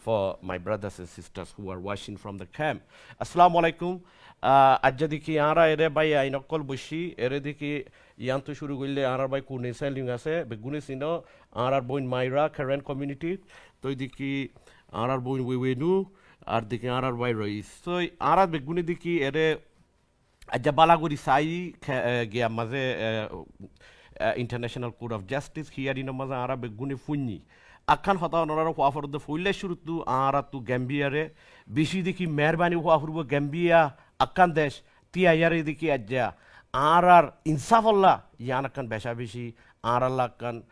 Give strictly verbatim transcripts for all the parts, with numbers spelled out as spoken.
for my brothers and sisters who are watching from the camp. Assalamu alaikum. Ah, aijja deki añára ere bái ain okkol boicí, ere deki iántu cúru goille añárar bái Kune Selium asé, beggúne sino, añárar boin Maira, Karen community, toi deki añárar boin Wewenu, ar deki añárar bái Rois. Toi añára beggúne deki ere aijja bála gorí sai, ke-, e, giyar mazé, e, e, International Court of Justice hearing or mazé añára beggúne fúinni. Ekkán hotá onoráre hoó foredde, foila cúruttu añárattu Gambiyare beci deki meherbani hoó foribó, Gambiya ekkán dec, tiyai ere deki aijja añárar insafolla yián ekkán beca beci añáralla ekkán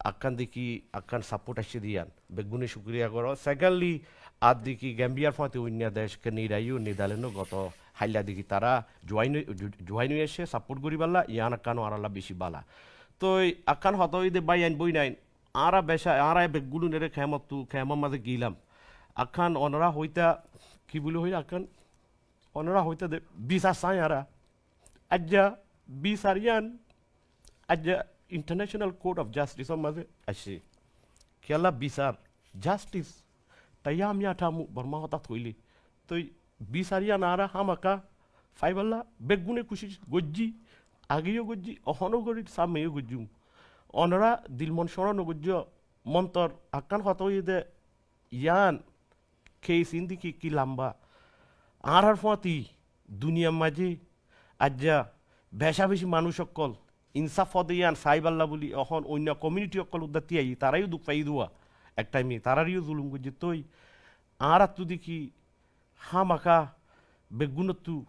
ekkán deki ekkán support aiccé de yián beggúne cúkuriya goró. Secondly, ar deki Gambiyar fúañti oinno dec ke niraiyo Netherland o goto hailla deki tará join, jo-, join ói aiccé support goríballa, yián ekkán añáralla beci bála. Toi ekkán hotá óilde bái ain boin ain, añára beca, añára beggúne ere kemottu, kemor mazé gilam. Ekkán onorá hoitá, ki buli hoil ekkán, onorá hoitá de bisar sai añára. Aijja bisar yián, aijja International Court of Justice or mazé aiccé. Kiyólla bisar, justice, taiyá ami atámu Borma hotát hoilé. Toi bisar yián añára hámaka faiballa beggúne kucíc goijjí, ageyó goijjí, ehóno gorír, sámneyó goijjúm. Onorá dil mon cóñço no goijjó, montor ekkán hotá óiye de, yián, case in deki ki lamba. Añárar fúañti duniyar mazé aijja beca beci manúic okkol insaf fode yián saiballa buli ehón oinno community okkol uddá tiyai, taráyo duk fai duwa. Ek time e taráreyo zulum goijjé toi. Añárattu deki hámaka beggúnottu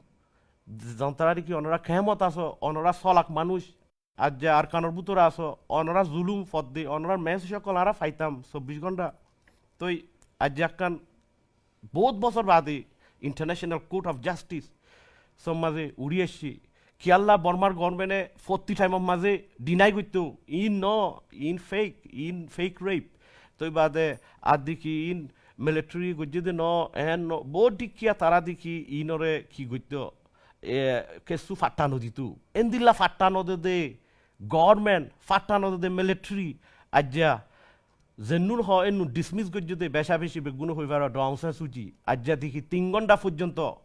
zontará deki onorá kemot asó, onorá solak manúic, aijja Arkanor bútore asó, onorá zulum fodde, onorár message okkol añára faitam sobbic gonta. Toi aijja ekkán bout bosór bade International Court of Justice or mazé uçí aiccé. Kiyólla Bormar government e fottí time or mazé deny goittó, in no, in fake, in fake rape. Toi bade ar deki in military goijjé de no, en no, bout deki tará deki inore ki goittó, e, kessú fatta no ditó. Endilla fatta no de de government, fatta no de de military, aijja zennún hoó ennún dismiss goijjé de beca beci beggúne hoi faro Daw Aung San Suu Kyi. Aijja deki tin gonta foijjonto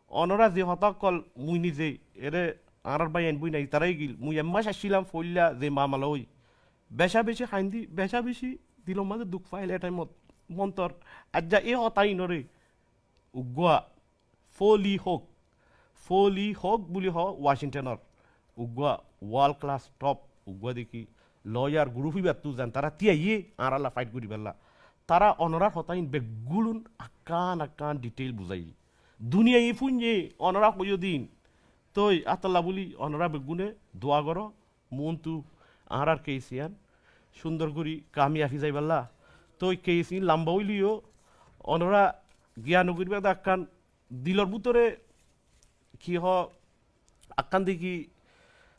onorá ze hotá okkol mui nize ere añárar bái ain boin ain itará gil, mui ek mac accílam foila ze mamala ói. Beca beci haindi, beca beci dilor mazé duk fail e time ot montor. Aijja e hotá inore uggúa foli hók, foli hók buli hoó Washington or. Uggúa world class top, uggúa deki lawyer group ibattu zen tará tiyaiye añáralla fight goríballa. Tará onorár hotá in beggúlun ekkán ekkán detail buzaiye. Duniyai fúinye onorá hoiyó din. Toi etolla buli onorá beggúne dua goró, muúntu añárár case yián cúndor gorí kamiyafi zaiballa. Toi case in lamba óileyo onorá giya no goríba de ekkán dilor bútore ki hoó ekkán deki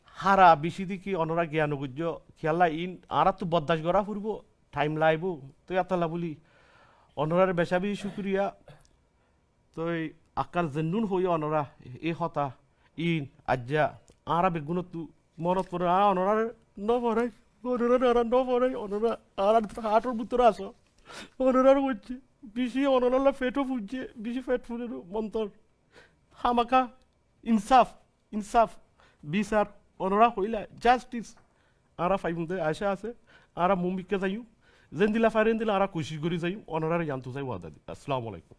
hára beci deki onorá giya no goijjó. Kiyólla in añáráttu boddac gorá foribó, time laibo. Toi etolla buli onoráre beca beci cúkuriya. Toi ekkán zennún hoiyó onorá e hotá in aijja añára beggúnottu monot foré, añára onoráre no forai, onoráre añára no forai, onorá añárar heart or bútore asó. Onorár hoiccé, beci onorálla fet o fuijjé, beci fet furé no, montor. Hámaka insaf, insaf, bisar, onorá hoila, justice. Añára faibum de acá asé, añára mumikká zaiyum, zendilla fari endilla añára kucíc gorí zaiyum, onoráre yiántu zai wada di. Assalamu alaikum.